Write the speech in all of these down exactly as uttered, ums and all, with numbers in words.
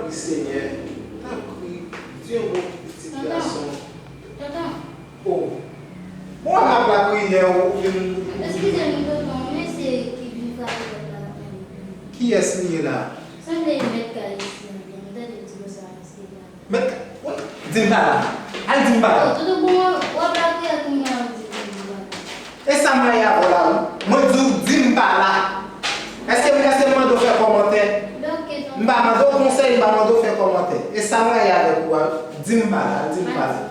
Senyè, tanpri, di yon mo pou pitit gason. Tonton. Oh. Bon, w ap lapriyè, ou vin. Eskize m, tonton, men se ki vin frape pòt la maten. Kiyès li ye la? Sanble e mèt kay isi an, m tande l di konsa, eskize m. Mèt kay, wi, di m pa la. Al di m pa la. Oh, tonton, bon, w ap lapriyè kounye a, w di m pa la. E sa m rayi avè w la, wi. Mwen di w, di m pa la. Èske, èske m mande w fè kòmantè? M pa mande w konsèy, m pa mande w fè kòmantè. E sa m rayi avèk ou a, di m pa la, di m pa la.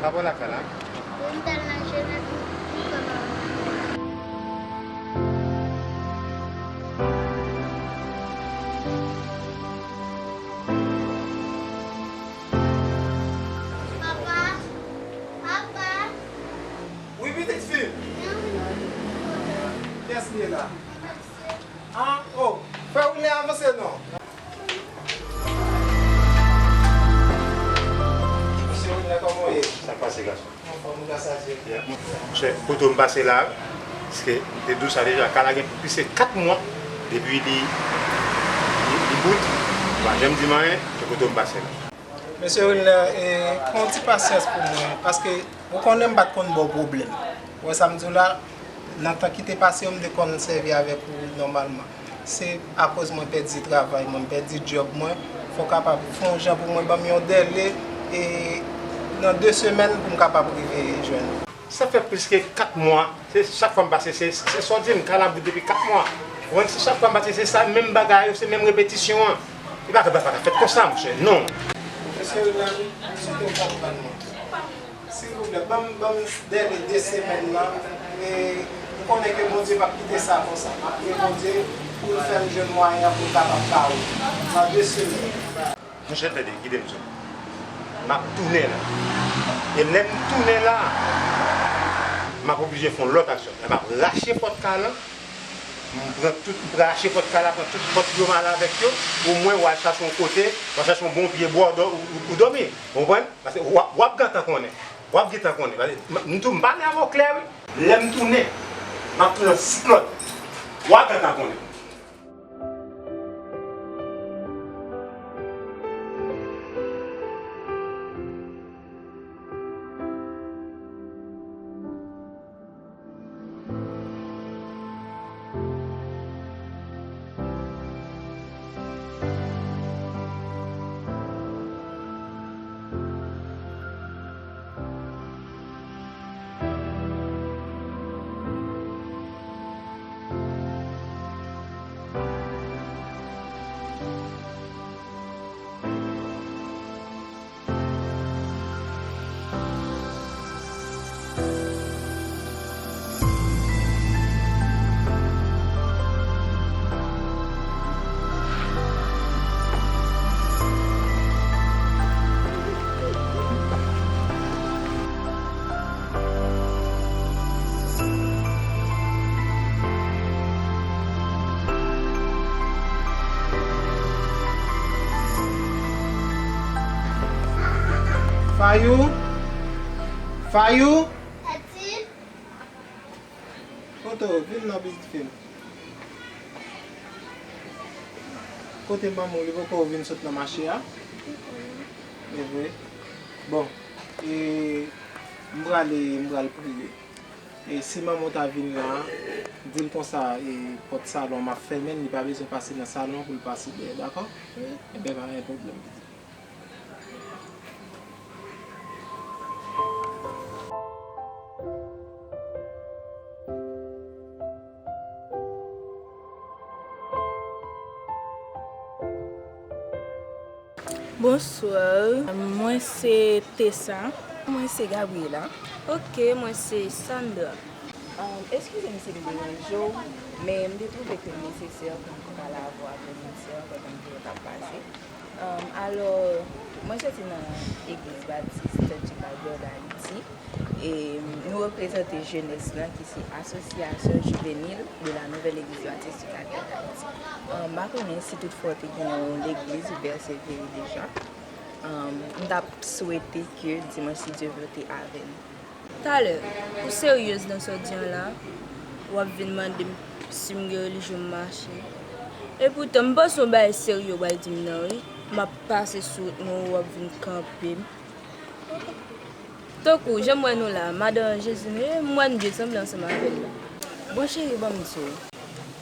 Papa w lakay la? Wi, m t al nan jenès, m kwè papa m lakay. Papa, papa. Wi, pitit fi. Kiyès li ye la? Ah, oh, frè Wilner, avanse non. Mesye Wilner, kòman w ye? Sa k pase, gason? Anfòm, gras a Dye. Yeah. Monchè, kote w m pase la, paske m te di w sa deja, kay la gen plis ke kat mwa depi li, li, li bout, ou pa janm di m anyen, se kote w m pase la. Mesye Wilner, e, pran yon ti pasyans pou mwen, paske ou konnen m pa t konn ba w pwoblèm. Ou wè sa m di w la, nan tan ki te pase yo, m te konn sèvi avèk ou nòmalman. Se akoz mwen pèdi travay mwen, m pèdi djòb mwen, fò w kapab fè yon jan pou mwen, ban m yon dèle, e, nan de semèn pou m kapab rive jwenn ou. Sa fè plis ke kat mwa, se chak fwa m pase, se, se sa w di m, kay la bout depi kat mwa. Ou konprann, se chak fwa m pase, se sa menm bagay yo, se menm repetisyon an. E bagay pa ka fèt konsa, monchè, non. Mesye Wilner, m swete w konprann mwen. Silvouplè, ban m, ban m dèle de semèn nan. E m konnen ke Bondye p ap kite sa konsa. M ap priye Bondye pou l fè m jwenn mwayen an pou m kapab ba ou. Nan de semèn. Monchè, tande, kite m di w. M ap tounen la. E lè m tounen la, m ap oblije fè yon lòt aksyon. M ap rache pòt kay la. M pran tout, m rache pòt kay la, pran tout pòt yo m ale avèk yo. Omwen w al chache yon kote, w al chache yon bon pye bwa, w dò-, ou, ou dòmi. Ou konprann? Paske w ap, w ap gentan konnen. W ap gentan konnen. Paske m, m tou, m pale avè w klè, wi. Lè m tounen, m ap tounen an siklòn. W ap gentan konnen. Fayou? Fayou? Kote w? Vin non, pitit fi m. Kote manman w? Li poko vin sot nan mache a? E vre? Bon, e, m prale, m pral priye. E si manman w ta vin la, di l konsa, e, pòt salon m ap fèmen l, li pa bezwen pase nan salon pou l pase dèyè, dakò? Wi. Enben, pa gen pwoblèm. Bonswa, mwen se Tessa. Mwen se Gabriela. Ok, mwen se Sandra. Um, eskize m si m deranje w, men m te twouve ke l nesesè pou m te pale avè w aprè midi an pandan m te wè w t ap pase. Um, alò, mwen soti nan Egliz Batis Chikagè d Ayiti. E nou reprezante jenès lan ki se Association Juvénile de la Nouvelle Église Baptiste du Cageur d'Haïti. An, m pa konnen si toutfwa w te gen yon legliz ou pèsevere deja. An, m t ap swete ke dimanch, si Dye vle, w te avè n. Talè, ou seryez nan sa w di an la? W ap vin mande m si m gen relijyon m mache. Epoutan, m panse yon bagay serye w pral di m nan, wi. M ap pase sou wout mwen, w ap vin kanpe m. Tankou, jan m wè nou la, madan Jezi nou ye, m wè n byen sanble ansanm avè l la. Bon, cheri, ban m di w,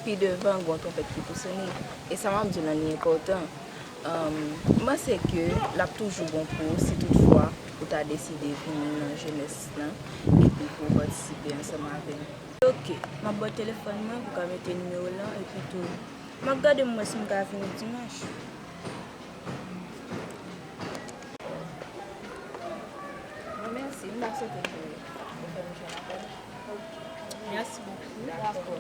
pi devan, gen yon twonpèt ki pou sone. E sa m ap di w lan, li enpòtan. Anm, m panse ke l ap toujou bon pou ou si toutfwa ou ta deside vini nan jenès lan, epi pou w patisipe ansanm avè n. Ok, m ap ba w telefòn mwen pou w ka mete nimewo w lan, epi tou, m ap gade m wè si m ka vini dimanch. Bon, mèsi. M ta swete ke ou fè m jwenn avè l. Ok. Mèsi bokou. Dakò.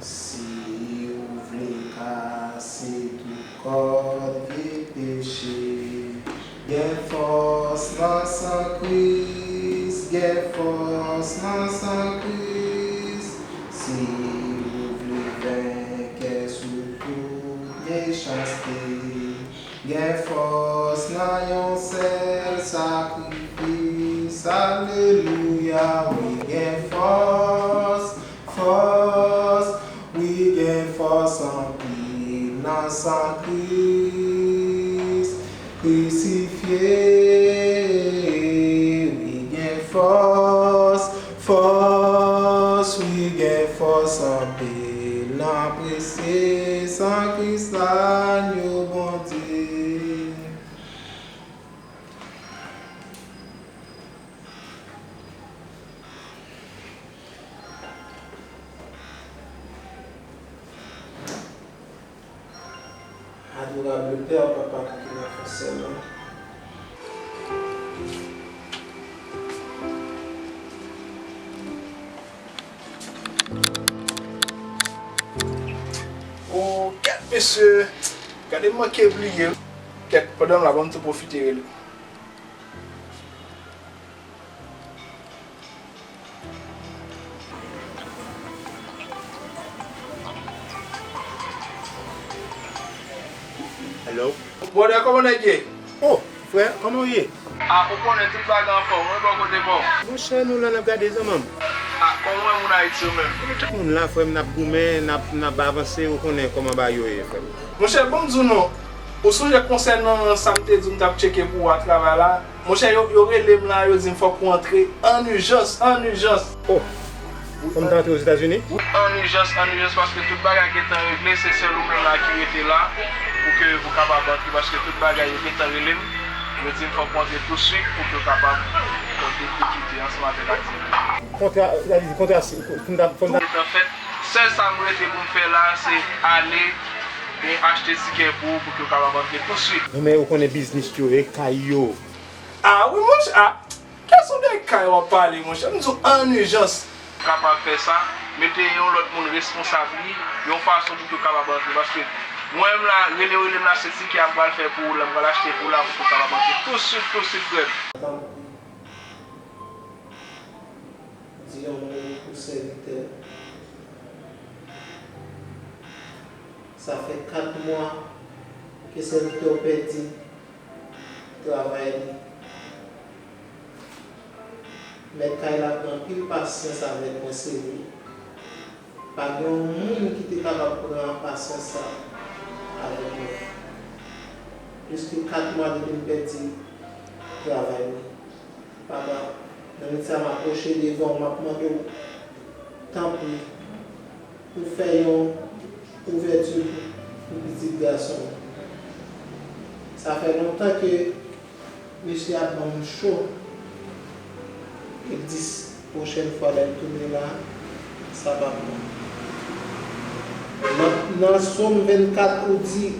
Si w vle kase tout kòd vye peche, gen fòs nan san Kris, gen fòs nan san Kris. Si w vle venkè sou tout mechanste, gen fòs nan yon sèl sakrifis, alelouya, wi, gen fòs, fòs, wi, gen fòs anpil nan san Kris, krisifye, wi, gen fòs, fòs, wi, gen fòs anpil nan presye san Kris, lanyo Bondye. Adorable Père, Papa ki nan fon syèl la. O, kèt, mesye! Gade m manke bliye. Kèt, pandan m la, ban m tou pwofite rele. Hello? Brother, kòman nèg ye? Oh, frè, kòman w ye? Ah, ou konnen tout bagay anfòm, wi, bò kote pa w. Monchè, nou la n ap gade zanmanm. Ah, kòman w wè moun Ayiti yo menm? Tout moun la, frè m, n ap goumen, n ap, n ap avanse, ou konnen kòman bagay yo ye, frè m. Monchè, ban m di w non, ou sonje konsènan sa m te di w m t ap tcheke pou ou a travay la? Monchè, yo, yo rele m la, yo di m fòk ou antre an ijans, an ijans. Oh, fò m ta antre Ozetazini? An ijans, an ijans, paske tout bagay gentan regle, se sèl ou menm la ki rete la, pou ke ou kapab antre, paske tout bagay yo gentan rele m, yo di m fòk ou antre touswit pou ke w kapab kontinye etidye ansanm avèk aktivite. Kontra, sa vle di kontra, si, pou m ta, pou m ta. Gentan fèt, sèl sa m rete pou m fè la, se ale, e achte tikè pou ou, pou ke w kapab antre touswit. Non, men ou konnen biznis yo, e kay yo. Ah wi, monchè, ah, kesyon de kay w ap pale, monchè. M di w an ijans. Kapab fè sa, mete yon lòt moun responsab li, yon fason pou ke w kapab antre, paske Mwen menm la, rele, rele m la, se ti ki ap pral fè pou ou la, m pral achte pou ou la, pou ou kapab antre tousuit, tousuit, frè m. Di yon mo pou sèvitè. Sa fè kat mwa ke sèvitè w pèdi travay li. Mèt kay la pran anpil pasyans avèk mwen, se vre. Pa gen yon moun ki te kapab pran pasyans sa avèk mwen. Plis ke kat mwa depi m pèdi travay mwen. Papa, nan minit sa m apwoche devan w, m ap mande w, tanpri, pou fè yon ouvèti pou, pou pitit gason m. Sa fè lontan ke mesye ap ban m cho. E dis, pwochèn fwa lè l tounen la, sa p ap bon. Nan, nan Sòm vennkat, ou di,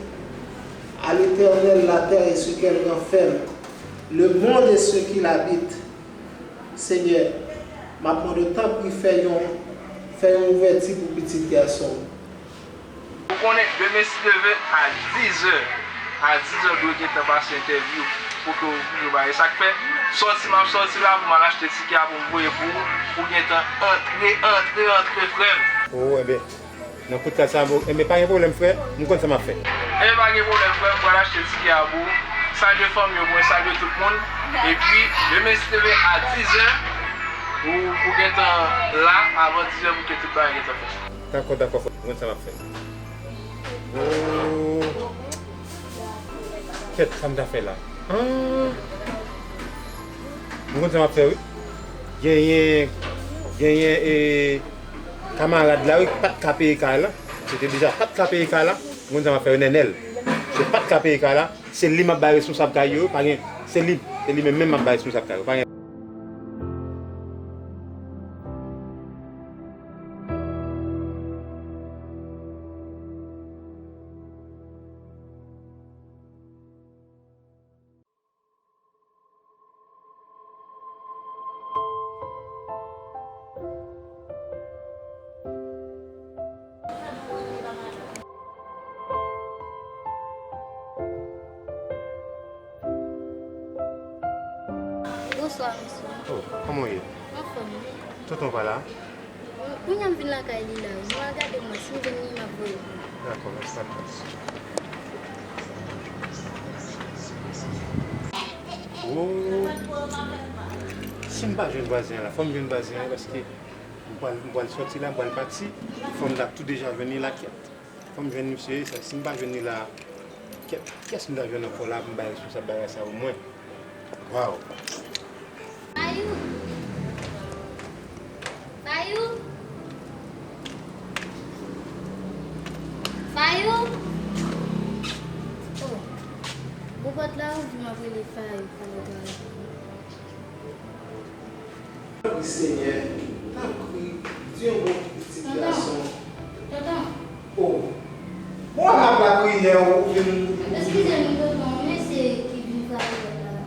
À l'Éternel la terre et ce qu'elle renferme, le monde et ceux qui l'habitent. Senyè, m ap mande w, tanpri, fè yon, fè yon ouvèti pou pitit gason w. Ou konnen, demen si Dye vle, a dizè, a dizè w dwe gentan pase entèvyou pou ke w, pou ke w ba. E sa k fè, sòti m ap sòti la pou m al achte tikè a pou m voye pou ou, pou w gentan antre, antre, antre, frè m. O, enben, nan kout kad sa, bon, enben, pa gen pwoblèm, frè, m konn sa m ap fè. Enben, pa gen pwoblèm, frè m, m pral achte tikè a pou ou. Salye fanmi yo, mwen salye tout moun. Epi, demen si Dye vle, a dizè, ou, ou gentan la, avan dizè, pou ke tout bagay gentan fèt. Dakò, dakò, frè m. Mwen konn sa m ap fè. O, kèt, sa m ta fè la? Ah. Mwen konn sa m ap fè, wi. Genyen, genyen, e, kamarad la, wi, ki pa t ka peye kay la. Se te deja pa t ka peye kay la. Mwen konn sa m ap fè, wi, Nènèl. Se pa t ka peye kay la. Se li m ap bay responsab kay yo, wi. Pa gen, se li, se li menm, menm m ap bay responsab kay yo. Pa gen. Bonswa, mesye. Oh, kòman w ye? Anfòm, wi. Tonton pa la? Kounye a m vin lakay li la, wi. Mwen al gade mwen, si m jwenn li, m ap voye pou ou. Dakò, mèsi anpil. Oh. Si m pa jwenn vwazen an la, fò m jwenn vwazen an, paske m pral, m pral sòti la, m pral pati, fò m ta tou deja jwenn li la, kèt. Fò m jwenn misye, sa, si m pa jwenn li la, kè-, kiyès m ta jwenn ankò la pou m bay responsab bagay sa pou mwen? Waw! Fayou! Fayou! Fayou! Oh! Bon, pòt la ouvri, m ap rele Fayou pou mwen travay. Tanpri, Senyè, tanpri, di yon mo pou pitit gason. Tonton. Tonton. Oh. Bon, m ap lapriyè, ou vin. Eskize m, tonton, men se ki vin frape pòt la.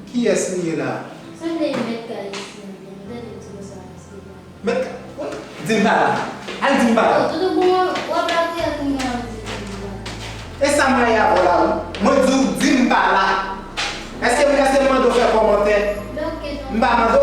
Kiyès li ye la? Sanble mèt kay isi an, men m tande di konsa, mesye. Mèt, di m pa la. Al di m pa la. Yo, Dodo, bon, w ap lapriyè kounye a, w di m pa la. E sa m rayi avè w la, wi. Mwen di w, di m pa la. Èske, èske m mande w fè kòmantè? M pa mande